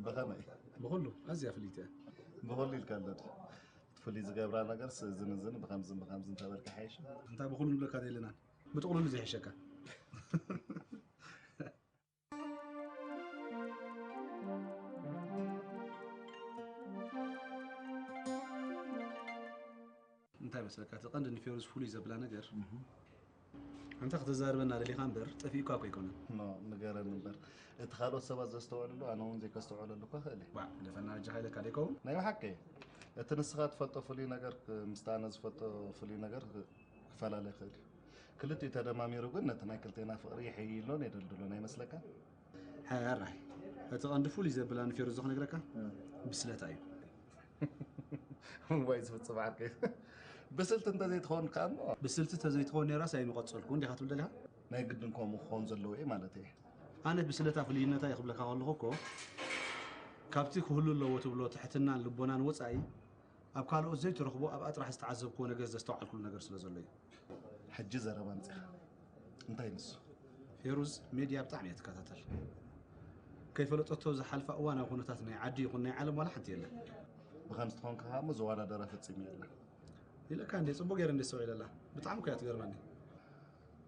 ብኸመይ? ብኹሉ ኣዝያ ፍልይቲ እያ። ብኹሉ ኢልካ ኣሎ። እቲ ፍሉይ ዝገብራ ነገር ስእዝን እዝን ብኸምዝን ብኸምዝን ተበልካ ሓይሽ። እንታ ብኹሉ ንብለካ ዘይለናን ብጥቕሉሉ ዘይሕሸካ። እንታይ መስለካ እቲ ቀንዲ ንፌሩዝ ፍሉይ ዘብላ ነገር ኣንታ ከተዛርበና ደሊኻ እምበር ጠፊእኳ እኮ ኣይኮነን። ኖ ንገረን እምበር እቲ ካልኦት ሰባት ዘስተውዕልሉ ኣነ እውን ዘይከስተውዕለሉ እኮ እኽእል እየ። ባ ደፈና እጃ ሃይለካ ደይከውን? ናይ ብሓቂ እቲ ንስኻ ትፈልጦ ፍሉይ ነገር ምስቲ ኣነ ዝፈልጦ ፍሉይ ነገር ክፈላለ ይኽእል እዩ። ክልቲኡ ተደማሚሩ ግን ነቲ ናይ ክልቴና ፍቕሪ ይሕይሎን የደልድሎን ኣይመስለካን? ሕራይ እቲ ቀንዲ ፍሉይ ዘብላ ንፌሩዝ ክነግረካ ብስለታ እዩ። ዋይ ዝፍፅም ዓርከይ ብስልቲ እንተዘይትኸውን ከኣ እሞ ብስልቲ እንተዘይትኸውን ነይራስ ኣይምቐጸልኩ እንዲኻ ትብል ደሊኻ? ናይ ግድን ከምኡ ክኸውን ዘለዎ እዩ ማለት እየ። ኣነ ብስለታ ፍልይነታ እየ ክብለካ ከለኹ እኮ ካብቲ ክህሉ ኣለዎ ትብሎ ትሕትናን ልቦናን ወጻኢ ኣብ ካልኦት ዘይትረኽቦ ኣብኣ ጥራሕ ዝተዓዘብክዎ ነገር ዘስተውዓልኩሉ ነገር ስለ ዘሎ እዩ። ሕጂ ዘረባ ኣምጺኻ። እንታይ ንሱ? ፌሩዝ ሜድያ ብጣዕሚ እያ ትከታተል። ከይፈለጠቶ ዝሓልፋ እዋናዊ ኩነታት ናይ ዓዲ ይኹን ናይ ዓለም ዋላ ሓንቲ የለን። ብኸምዚ ተኾንካ ከኣ እሞ ዝወዳደራ ፈጺሙ የለን። ኢለካ እንዴ ጽቡቅ ገይረ እንዴ ሰው ኢለላ ብጣዕሚ እኮ እያ ትገርመኒ።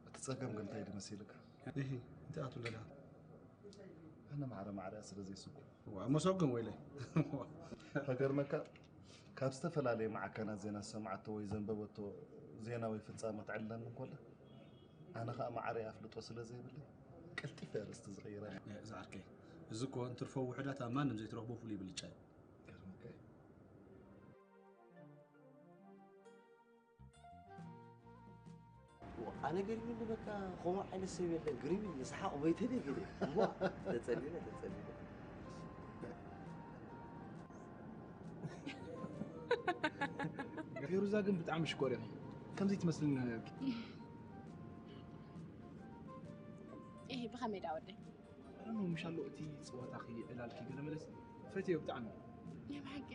እቲ ጸገም ግን እንታይ ድመሲልካ? እሂ እንታይ ኣቱ ለላ ኣነ ማዕረ ማዕረ ስለ ዘይስኩ ዋ መሰጉም ወይለ ከገርመካ ካብ ዝተፈላለየ ማዕከናት ዜና ዝሰማዓቶ ወይ ዘንበበቶ ዜና ወይ ፍጻመ ትዕልለኒ እንኮላ ኣነ ኸኣ ማዕረ ኣፍልጦ ስለ ዘይብለይ ቀልጢፈ እየ ርእስቲ ዝቕይራ። ዝዓርከይ እዚ እኮ እንትርፎ ውሑዳት ኣብ ማንም ዘይትረኽቦ ፍሉይ ብልጫ እዩ። ገርመካ እዩ። ኣነ ገሪሙኒ በቃ ከምኡ ዓይነት ሰብ የለን ግሪም እዩ ሰሓቕ መይተ ድየ ገለ እዋ ተጸሊለ ተጸሊለ ፌሩዛ ግን ብጣዕሚ ሽኮር ኢኺ ከምዚ ትመስልኒ ነርኪ ኢሂ ብኸመይ ዳ ወደይ ኣረኖ ምሻሎ እቲ ፀዋታኺ ዕላልኪ ገለ መለስ ፈትዮ ብጣዕሚ ናይ ብሓቂ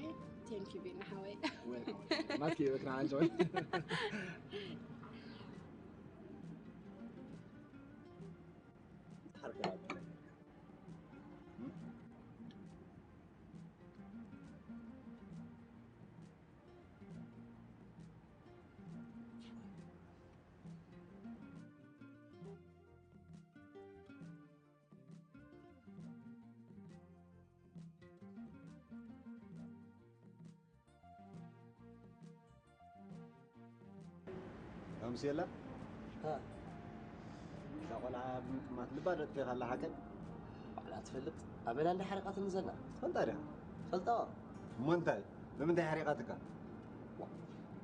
ቴንኪ ቤና ሓወይ ናትኪ በክና ዓንጆይ ኣምስየላ እዛ ቆልዓ ብምጥማት ልባ ደጥፊኻ ኣላ ሓቀይ ባዕላ ትፈልጥ ኣበላ እንዳ ሓረቃትኒ ዘላ ትፈልጣ ድያ ፈልጣዋ እሞ እንታይ ንምንታይ ሓሪቃትካ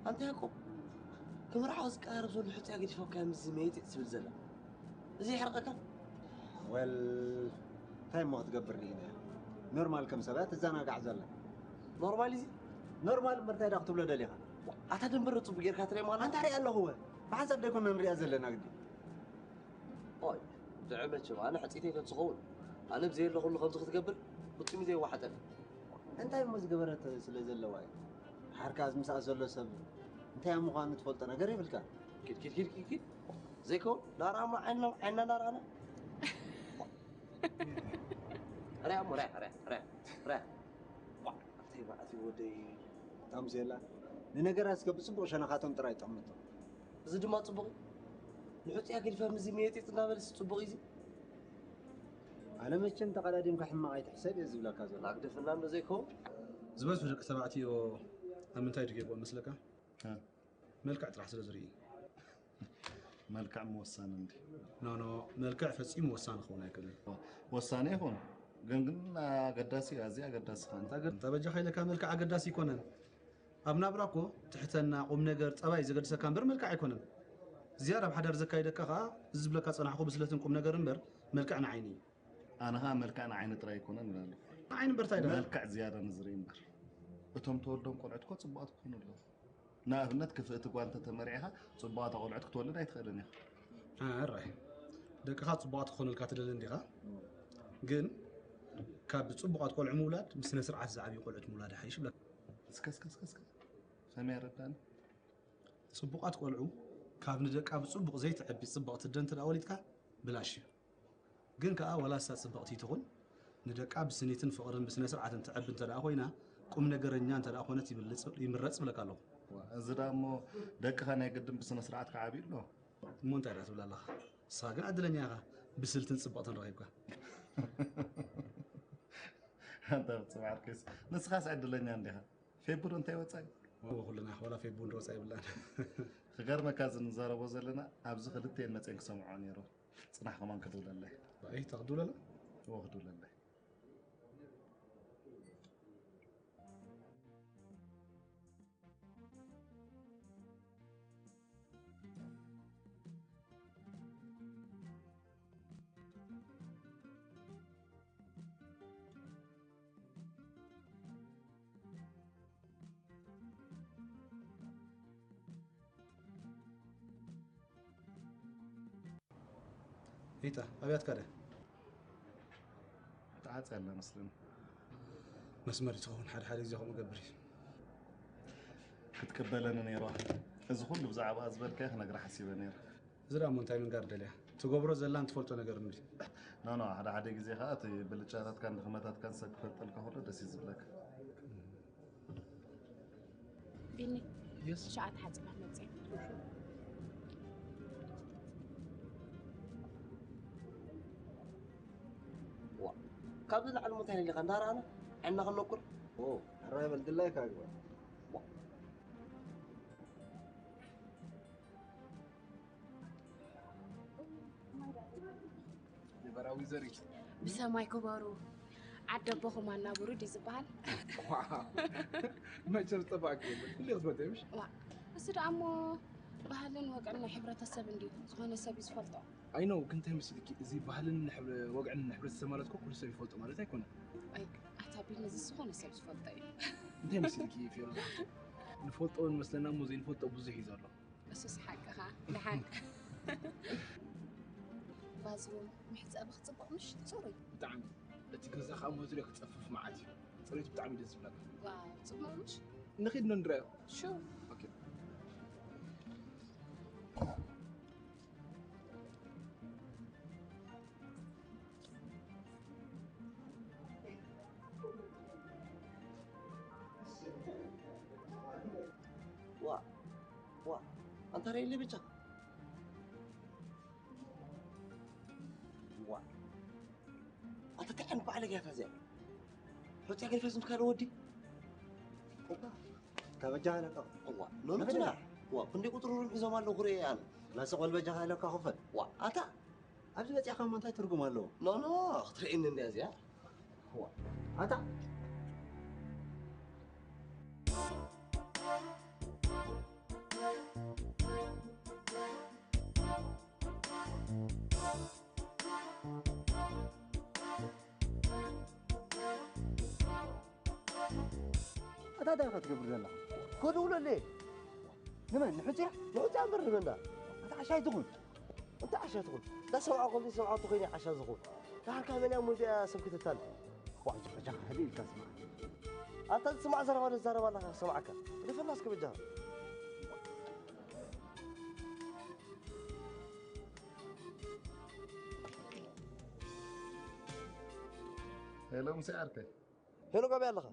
ኣንታ ያዕቆብ ክምርዓው ዝቀራረብ ዘሎ ሕፅያ ገዲፎካያ ምስዚ መይጢጥ ትብል ዘላ እዚ ይሕርቀካ ወል እንታይ እሞ ክትገብር ርኢና ኖርማል ከም ሰብያ ትዘናጋዕ ዘላ ኖርማል እዚ ኖርማል እምበር እንታይ ዳ ክትብሎ ደሊኻ ኣታ ደንበረ ፅቡቅ ጌርካ ትርኢ ማለት ኣንታ ሪኣ ኣለኹ ወ ብሓንሳብ ደይኮነ ንሪኣ ዘለና ግዲ ኦይ ድዐ መቸም ኣነ ሕፅይተይ ተዝኸውን ኣነ ብዘየለኹሉ ከምዚ ክትገብር ፍፁም እዩ ዘይወሓጠኒ እንታይ እሞ ዝገበረት ስለ ዘለዋ እዩ ሓርካ ዝምስኣ ዘሎ ሰብ እንታይ ኣብ ምዃኑ ትፈልጦ ነገር የብልካ ኪድ ኪድ ኪድ ኪድ ኪድ ዘይከውን ናራሞ ዓይና ዓይና ናራና ርያ እሞ ርያ ርያ ርያ ርያ እንታይ መዓት እዩ ወደይ ታምዜላ ንነገራት እስከ ብፅቡቅ ሸነኻቶም ጥራይ ጠምቶ እዚ ድማ ፅቡቅ እዩ ንሑፅያ ገዲፈ ምዚ መየጢፅ እናበልስ ፅቡቅ እዩ እዚ ኣነ መቸም ተቐዳዲምካ ሕማቕ ኣይትሕሰብ እየ ዝብለካ ዘሎ ናግደፍና እንዶ ዘይከውን ዝበዝሑ ደቂ ተባዕትዮ ኣብ ምንታይ ድጌግኦም መስለካ መልክዕ ጥራሕ ስለ ዝርኢ መልክዕ ምወሳኒ እንዲ ኖኖ መልክዕ ፈጺሙ ወሳኒ ክኸውን ኣይክእልን ወሳኒ ይኹን ግን ግን ኣገዳሲ እዩ ኣዝዩ ኣገዳሲ ኸ እንታይ ግን እንተ በጃ ኸይለካ መልክዕ ኣገዳሲ ይኮነን ኣብ ናብራ እኮ ትሕተና ቁም ነገር ጸባይ ዘገድሰካ እምበር መልክዕ ኣይኮነን ዝያዳ ኣብ ሓዳር ዘካይደካ ኸዓ እዚ ዝብለካ ጸናሕኩ ብስለትን ቁም ነገር እምበር መልክዕ ንዓይኒ እዩ ኣነ ኸዓ መልክዕ ንዓይኒ ጥራይ ኣይኮነን እላለኹ ንዓይኒ እምበር እንታይ ዳ መልክዕ ዝያዳ ንዝርኢ እምበር እቶም ተወልዶም ቆልዑት እኮ ጽቡቓት ክኾኑ ኣለዎም ንኣብነት ክፍእቲ ጓል እንተተመርዒኻ ጽቡቓት ኣቖልዑት ክትወልድ ኣይትኽእልን ኢኻ። ኣራይ ደቅኻ ጽቡቓት ክኾኑልካ ትደሊ እንዲኻ ግን ካብ ጽቡቓት ቆልዑ ምውላድ ብስነ ስርዓት ዝዓብዩ ቆልዑት ምውላድ ይሓይሽ ይብለካ። እስከ እስከ እስከ እስከ ከመይ ኣረዳኒ። ጽቡቓት ቆልዑ ካብ ንደቃ ብጽቡቕ ዘይትዕቢ ጽብቕቲ ኣደ እንተ ወሊድካ ብላሽ እዩ። ግን ከኣ ዋላ እሳ ጽብቕቲ ትኹን ንደቃ ብስኒትን ፍቕርን ብስነ ስርዓትን ትዕቢ እንተ ደኣ ኮይና፣ ቁም ነገረኛ እንተ ደኣ ኮነት ይብልጽ-፣ ይምረጽ እብለካ ኣለኹ። ዋ፣ እዚ ደኣ እሞ ደቅኻ ናይ ግድን ብስነ ስርዓት ክዓብዩ ኣሎ። እሞ እንታይ ደኣ ትብል ኣለኻ? ንስኻ ግን ዕድለኛ ኢኻ፣ ብስልትን ጽብቕትን ረኺብካ። ኣንታ ፍጹም ዓርከይስ፣ ንስኻስ ዕድለኛ እንዲኻ። ፌቡ ዶ እንታይ ወጻኢ? እወ፣ ኩልና ኣሕዋላ ፌቡ እንዶ ወጻኢ ይብላን። ክገርመካ፣ እዚ ንዛረቦ ዘለና ኣብዚ ክልቴን መጼን ክሰምዖ ነይሩ። ጽናሕ ከማን ክድውለለይ። ባይ፣ ተኽድውለላ? እወ፣ ክድውለለይ። ሪታ፣ ኣብያትካ ድያ? ተዓጽያ ኣላ መስለኒ። መስመር ትኸውን፣ ሓደ ሓደ ግዜ ከምኡ ገብር እዩ። ክትቅበለኒ ነይርዋ። እዚ ኩሉ ብዛዕባኣ ዝበልካዮ ክነግራ ሓሲበ ነይረ። እዚ ደኣ እሞ እንታይ ምንጋር ደልያ? ትገብሮ ዘላን ትፈልጦ ነገር እንዲ። ኖ፣ ኖ፣ ሓደ ሓደ ግዜ ኸኣ እቲ ብልጫታትካን ድኽመታትካን ሰብ ክፈልጠልካ ከሎ ደስ እዩ ዝብለካ። ቢኒ፣ የስ። ሸዓ ተሓጺባ ክትመጽእ እያ። ዋ፣ ካብዚ ላዕሊ ሞ እንታይ ደሊኻ? እንዳረኣና ዓይንና ከነቁር? ኦ፣ ሕራይ በል፣ ድላይካ ግበር። ዋ። ነበራዊ ዘሪት። ብሰማይ ክበሩ፣ ዓዲ ኣቦኹም ኣናብሩ ድዩ ዝበሃል? ዋው። መቸም ዝጠፋእኪ የለን። ኩሉ ክትፈልጢ ምሽ? ዋ፣ እሱ ደኣ እሞ ባህልን ወግዕን ናይ ሕብረተሰብ እንድዩ። ዝኾነ ሰብ እዩ ዝፈልጦ። ኣይ ኖ፣ ግን እንታይ መሲልኪ? እዚ ባህልን ንሕብረ-፣ ወግዕን ንሕብረተሰብ ማለት እኮ ኩሉ ሰብ ይፈልጦ ማለት ኣይኮነን። ኣይ፣ ኣታ ቢኒ፣ እዚ ዝኾነ ሰብ ዝፈልጦ እዩ። እንታይ መሲልኪ ፊዮሪ? ንፈልጦ ንመስለና እሞ ዘይንፈልጦ ብዙሕ እዩ ዘሎ። እሱስ ሓቅኻ፣ ንሓቅ። ባዝሊን መሕጸቢ ክጽብቕ ምሽ? ጽሩይ። ብጣዕሚ። እቲ ገዛ ኸኣ መዝርዮ ክጸፍፍ መዓት እዩ። ጽሬቱ ብጣዕሚ ደስ ዝብለካ። ዋው፣ ጽቡቕ ምሽ? ንኺድ ዶ ንድረዮ? ሹር። ኦኬ። ዋ፣ ዋ፣ ኣንታ ርኤለይ በጃ። ዋ፣ ኣታ እንታይ ዓይነት ባዕለግ እያ እዚኣ? ሑጻ ገይፈ ዝምትካለ ወዲ? እባ፣ ካበጃ ኣለካ? እዋ፣ ኖ፣ ኖ፣ ንበላ። ትብላ። እዋ፣ ክንደይ ቁጽሪ ሩም ሒዞም ኣለዉ ክርኢ ኣነ። ላስቕ በል በጃኻ ኢለካ ክፈል። እዋ፣ ኣታ፣ ኣብዚ መጺእካ እሞ እንታይ ትርጉም ኣለዎ? ኖ፣ ኖ፣ ክትርእየኒ እንድያ እዚኣ። እዋ፣ ኣታ። ኣታ እንታይ ኢኻ ትገብር ዘለኻ? ከድውለለይ። ንመን? ንሑጽያ? ንሑጽያ እምበር ንመን ደኣ? ኣታ ዓሻ ኣይትኹን። እንታይ ዓሻ ትኹን? እታ ሰብዓ ከሉ ሰብዓ እንተኾይኑ ዓሻ ዝኹን። ደሓር ካብ መን እያ እሞ እዚኣ ሰብ ክትታል? ዋይ፣ በጃኻ ህድእ ኢልካ ስማዕ። ኣታ ዝስማዕ ዘረባ ዶ ትዛረብ ኣለኻ ክሰምዓካ? ግደፈና እስከ በጃኻ። ሄሎ፣ ሙሴ ዓርከይ። ሄኖክ ኣበይ ኣለኻ?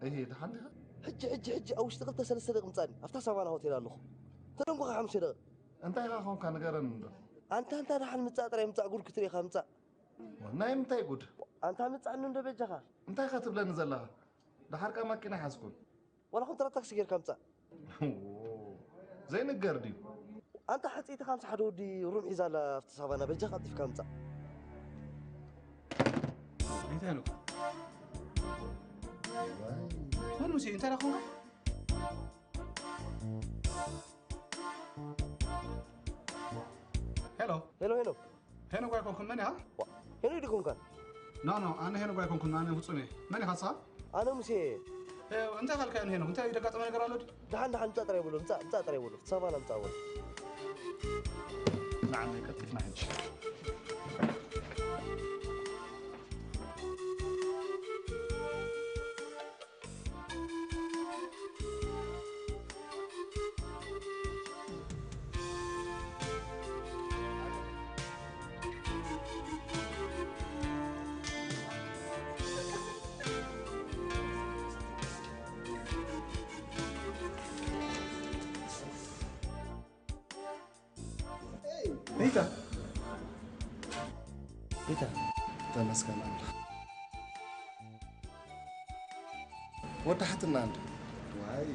እሂ፣ ደሓን ዲኻ? ሕጂ፣ ሕጂ፣ ሕጂ ኣብ ውሽጢ ክልተ ሰለስተ ደቂቕ ምጻእኒ። ኣብታ ሳቫና ሆቴል ኣለኹ። ተደንጎኻ ሓሙሽተ ደቂቕ። እንታይ ኢኻ ኾንካ ንገረኒ እንዶ። ኣንታ፣ ኣንታ ደሓን ምጻእ ጥራይ ምጻእ፣ ጉድ ክትርኢ ኢኻ ምጻእ። ናይ ምንታይ ጉድ? ኣንታ ምጻእኒ እንዶ በጃኻ። እንታይ ኢኻ ትብለኒ ዘለኻ? ደሓር ከኣ ማኪና ኣይሓዝኩን። ዋላ ኮንትራት ታክሲ ጌርካ ምጻእ። ዘይንገር ድዩ? ኣንታ ሓጽይቲ ከምዚ ሓደ ወዲ ሩም ሒዛ ኣላ ኣብቲ ሳቫና፣ በጃኻ ቀልጢፍካ ምጻእ። እንታይ ነው? ወን ሙሴ፣ እንታይ ደኣ ኾንካ? ሄሎ። ሄሎ፣ ሄሎ። ሄኖክ ኣይኮንኩን፣ መን ኢኻ? ዋ፣ ሄኖክ ዲኹም ካን? ኖ፣ ኖ፣ ኣነ ሄኖክ ኣይኮንኩን፣ ኣነ ፍጹም እየ። መን ኢኻ ንስኻ? ኣነ ሙሴ እየ። እ፣ እንታይ ካልካዮ ንሄኖክ? እንታይ ዘጋጠመ ነገር ኣሎ ድዩ? ደሓን፣ ደሓን፣ ምጻእ ጥራይ በሎ፣ ምጻእ፣ ምጻእ ጥራይ በሎ። ሳቫና ምጻእ በሎ። ንዓመይ ቀልጢፍና ሕጂ። ሪታ፣ ሪታ፣ ተመስገን ኣምላኽ። ወዳሓትና እንዶ። ዋይ።